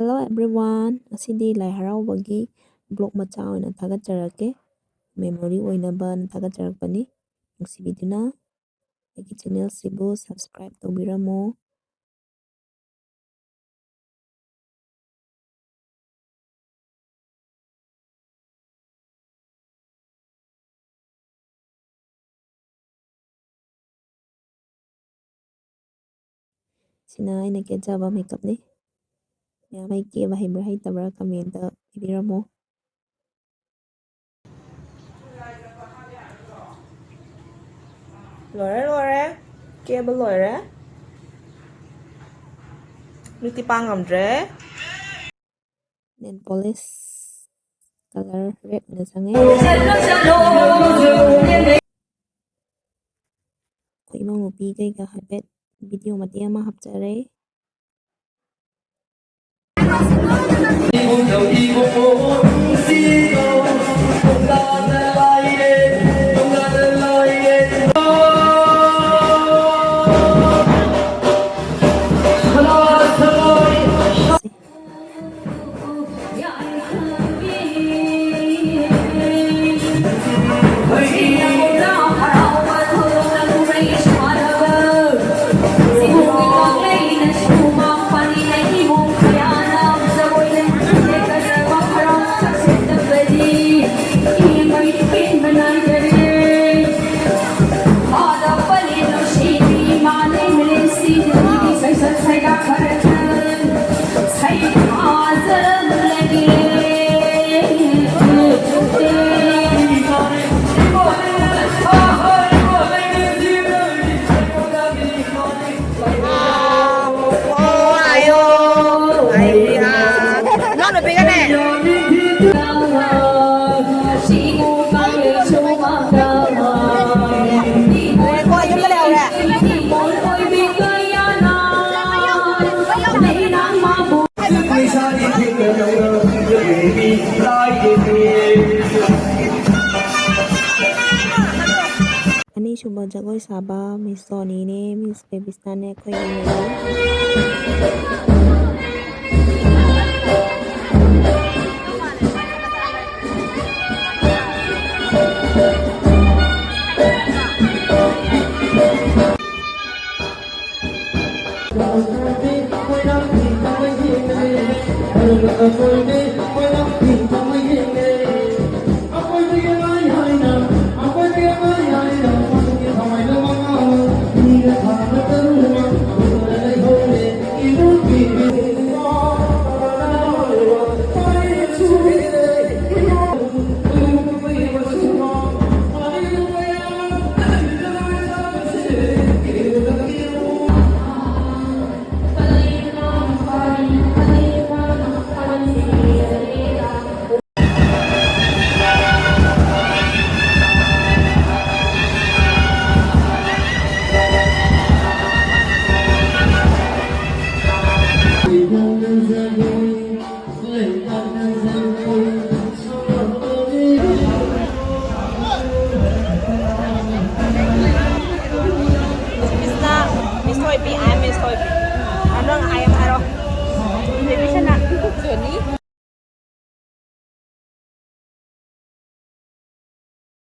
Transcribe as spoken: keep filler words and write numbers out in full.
Hello everyone, ꯉꯁꯤꯗꯤ ꯂꯥꯏ ꯍꯔꯥꯎꯕꯒꯤ vlog ꯃꯆꯥ ꯑꯣꯏꯅ ꯊꯥꯒꯠꯆꯔꯛꯀꯦ꯫ Memory ꯑꯣꯏꯅꯕꯅ ꯊꯥꯒꯠꯆꯔꯛꯄꯅꯤ꯫ ꯅꯨꯡꯁꯤꯕꯤꯗꯨꯅ ꯑꯩꯒꯤ channelꯁꯤꯕꯨ subscribe ꯇꯧꯕꯤꯔꯝꯃꯣ꯫ ꯁꯤꯅ ꯑꯩꯅ ꯀꯦꯠꯆꯕ makeupꯅꯤ꯫ ꯃꯌꯥꯝ ꯑꯩ ꯀꯦꯕ ꯍꯩꯕ꯭ꯔꯥ ꯍꯩꯇꯕ꯭ꯔꯥ commentꯇ ꯍꯥꯏꯕꯤꯔꯝꯃꯣ꯫ ꯂꯣꯏꯔꯦ, ꯂꯣꯏꯔꯦ꯫ ꯀꯦꯕ ꯂꯣꯏꯔꯦ꯫ ꯃꯤꯠꯇꯤ ꯄꯥꯡ ꯉꯝꯗ꯭ꯔꯦ꯫ Nail polish colour red ꯑꯣꯏꯅ ꯆꯪꯉꯦ꯫ ꯑꯩꯈꯣꯏ ꯏꯃꯧ ꯅꯨꯄꯤꯈꯩꯒ ꯍꯥꯏꯐꯦꯠ video ꯃꯇꯦꯛ ꯑꯃ ꯍꯥꯞꯆꯔꯦ꯫ ꯑꯅꯤꯁꯨꯕ ꯖꯒꯣꯏ ꯁꯥꯕ Miss Sonyꯅꯦ, Miss Babysꯅꯅꯦ ꯑꯩꯈꯣꯏꯒꯤ ꯃꯦꯝ꯫ ꯑꯩꯈꯣꯏꯗꯤ